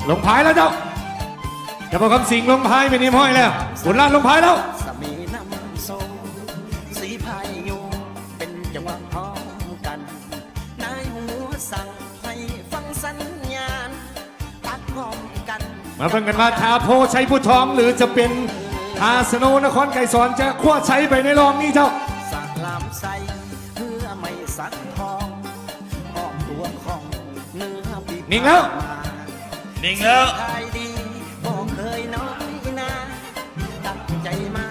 ລົງພາຍແລ້ວເຈົ້າ ເຈົ້າພໍ່ຄຳສິງລົງພາຍເປັນທີ່ຮຽບຮ້ອຍແລ້ວ ບຸນຫຼານລົງພາຍແລ້ວ ສາມີນ້ຳໂຊງ ສີພາຍຢູ່ ເປັນຈັງຫວະພ້ອມກັນ ນາຍຫົວສັ່ງໃຫ້ຟັງສັນຍານ ຕັກພ້ອມກັນ ມາເບິ່ງກັນວ່າ ທ່າໂພໄຊພູທອງ ຫຼືຈະເປັນທ່າສະໂນນະຄອນໄກສອນ ຈະຄວ້າໄຊໄປໃນລອບນີ້ເຈົ້າ ສະຫຼາມໃສ ເຮືອໄມ້ສັກທອງ ອອກຕົວຂອງເນື້ອປີ ນິ່ງແລ້ວ ນິ່ງແລ້ວ ຂາຍດີບໍ່ເຄີຍນ້ອຍໜ້າ ຕັ້ງໃຈມາ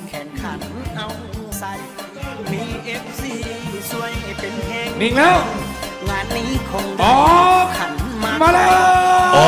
ແຂ່ງຂັນເອົາໃສ່ ມີເອັຟຊີຊ່ວຍເປັນແຮງ ນິ່ງແລ້ວ ງານນີ້ຄົງໄດ້ ອອກ ຂັນໝາກ ມາແລ້ວ ອ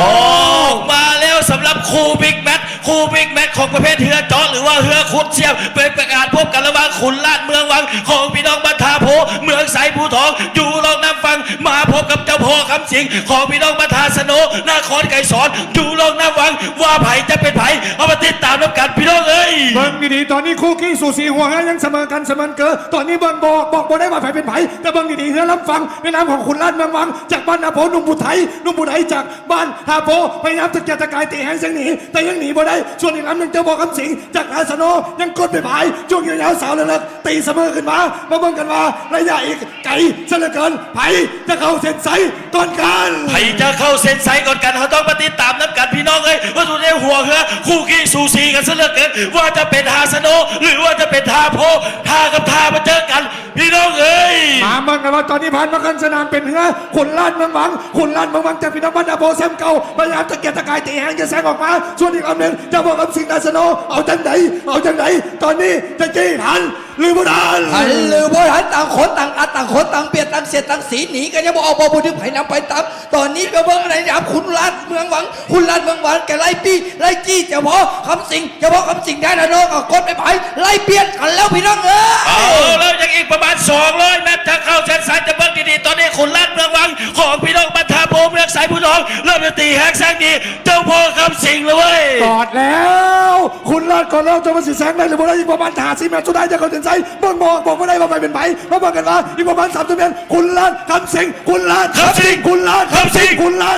ອກມາແລ້ວ ສຳລັບຄູ່ບິກແມັດ ຄູ່ບິກແມັດຂອງປະເພດເຮືອເຈາະ ຫຼືວ່າເຮືອຂຸດສຽມ ເປັນປະກາດພົບກັນລະຫວ່າງຂຸນລາດເມືອງວັງ ຂອງພີ່ນ້ອງບ້ານທ່າໂພ ເມືອງໄຊພູທອງ ຢູ່ລອງນ້ຳຟັງ ມາພົບກັບເຈົ້າພໍ່ຄຳສິງ ຂອງພີ່ນ້ອງບ້ານທ່າສະໂນ ນະຄອນໄກສອນ ຢູ່ລອງນ້ຳວັງ ວ່າໃຜຈະເປັນໃຜ ເຮົາມາຕິດຕາມນຳກັນພີ່ນ້ອງເອີຍ ເບິ່ງດີໆ ຕອນນີ້ຄູ່ຂີ້ສູສີ ຫົວເຮືອຍັງສະເໝີກັນສະເໝີເກີ ຕອນນີ້ເບິ່ງບໍ່ ບອກບໍ່ໄດ້ວ່າໃຜເປັນໃຜ ແຕ່ເບິ່ງດີໆ ເຮືອລຳຝັ່ງ ໃນນາມຂອງຂຸນລາດເມືອງວັງ ຈາກບ້ານທ່າໂພ ໜຸ່ມຜູ້ໄທ ໜຸ່ມຜູ້ໄທຈາກ ບ້ານທ່າໂພ ພະຍາຍາມຕະກຽກຕະກາຍຕີແຮງຈັ່ງໜີ ແຕ່ຍັງໜີບໍ່ໄດ້ ສ່ວນອີກລຳໜຶ່ງ ເຈົ້າພໍ່ຄຳສິງ ຈາກທ່າສະໂນ ຍັງກົດໄປພາຍ ຈຸກຍາວໆ ສາວເລິກໆ ຕີສະເໝີຂຶ້ນມາ ມາເບິ່ງກັນວ່າ ໄລຍະອີກໄກຊະເຫຼືອເກີນ ໃຜຈະເຂົ້າເສັ້ນໄຊກ່ອນກັນ ໃຜຈະເຂົ້າເສັ້ນໄຊກ່ອນກັນ ເຮົາຕ້ອງມາຕິດຕາມນຳກັນ ພີ່ນ້ອງເອີຍ ວ່າສຸດທ້າຍຫົວເຮືອຄູ່ຂີ້ສູສີກັນຊະເຫຼືອເກີນ ວ່າຈະເປັນທ່າສະໂນ ຫຼືວ່າຈະເປັນທ່າໂພ ທ່າກັບທ່າມາເຈີກັນ ພີ່ນ້ອງເອີຍ ມາເບິ່ງກັນວ່າຕອນນີ້ຜ່ານມາຄຶ່ງສະໜາມເປັນເຮືອຂຸນລາດເມືອງວັງ ຂຸນລາດເມືອງວັງຈາກພີ່ນ້ອງບ້ານທ່າໂພແຊມເກົ່າ ພະຍາຍາມຕະກຽກຕະກາຍຕີແຮງຈະແຊງອອກມາ ສ່ວນອີກລຳໜຶ່ງຈາກພໍ່ຄຳສິງ ທ່າສະໂນ ເອົາຈັ່ງໃດ ເອົາຈັ່ງໃດ ຕອນນີ້ຈະຈີ້ທັນຫຼືບໍ່ທັນ ທັນຫຼືບໍ່ທັນ ຕ່າງຄົນຕ່າງອັດ ຕ່າງຄົນຕ່າງປຽດ ຕ່າງສຽດຕ່າງສີ ໜີກໍຍັງບໍ່ອອກ ບໍ່ຮູ້ຖືກໃຜນຳໄປຕາມ ຕອນນີ້ໄປເບິ່ງໃນນາມຂຸນລາດເມືອງວັງ ຂຸນລາດເມືອງວັງ ກະໄລ່ປີ້ໄລ່ຈີ້ ເຈົ້າພໍ່ຄຳສິງ ເຈົ້າພໍ່ຄຳສິງ ແທ້ລະເນາະ ກໍກົດໄປໄປ ໄລ່ປຽດກັນແລ້ວພີ່ນ້ອງເອີຍ ເອົາແລ້ວ ຍັງອີກປະມານສອງຮ້ອຍແມັດ ຈະເຂົ້າເສັ້ນໄຊ ຈະເບິ່ງດີໆ ຕອນນີ້ຂຸນລາດເມືອງວັງ ຂອງພີ່ນ້ອງບ້ານທ່າໂພ ເມືອງໄຊພູທອງ ເລີ່ມຈະຕີແຮງແຊງດີ ເຈົ້າພໍ່ຄຳສິງລະເວີຍ ກອດແລ້ວ ຂຸນລາດກອດແລ້ວ ເຈົ້າມັນຊິແຊງໄດ້ຫຼືບໍ່ໄດ້ ອີກປະມານຫ້າສິບແມັດ ສຸດທ້າຍຈະເຂົ້າເສັ້ນໄຊ ເບິ່ງບໍ່ອອກ ບອກບໍ່ໄດ້ວ່າໃຜເປັນໃຜ ມາເບິ່ງກັນວ່າ ອີກປະມານສາມສິບແມັດ ຂຸນລາດຄຳສິງ ຂຸນລາດຄຳສິງ ຂຸນລາດຄຳສິງ ຂຸນລາ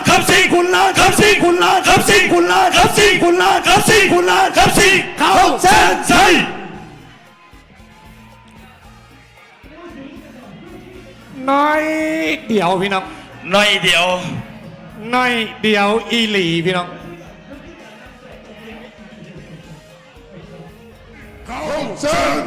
ດຄຳສິງ ເຂົ້າເສັ້ນໄຊ ໜ້ອຍດຽວພີ່ນ້ອງ ໜ້ອຍດຽວ ໜ້ອຍດຽວອີ່ຫຼີພີ່ນ້ອງ ເຂົ້າເສັ້ນ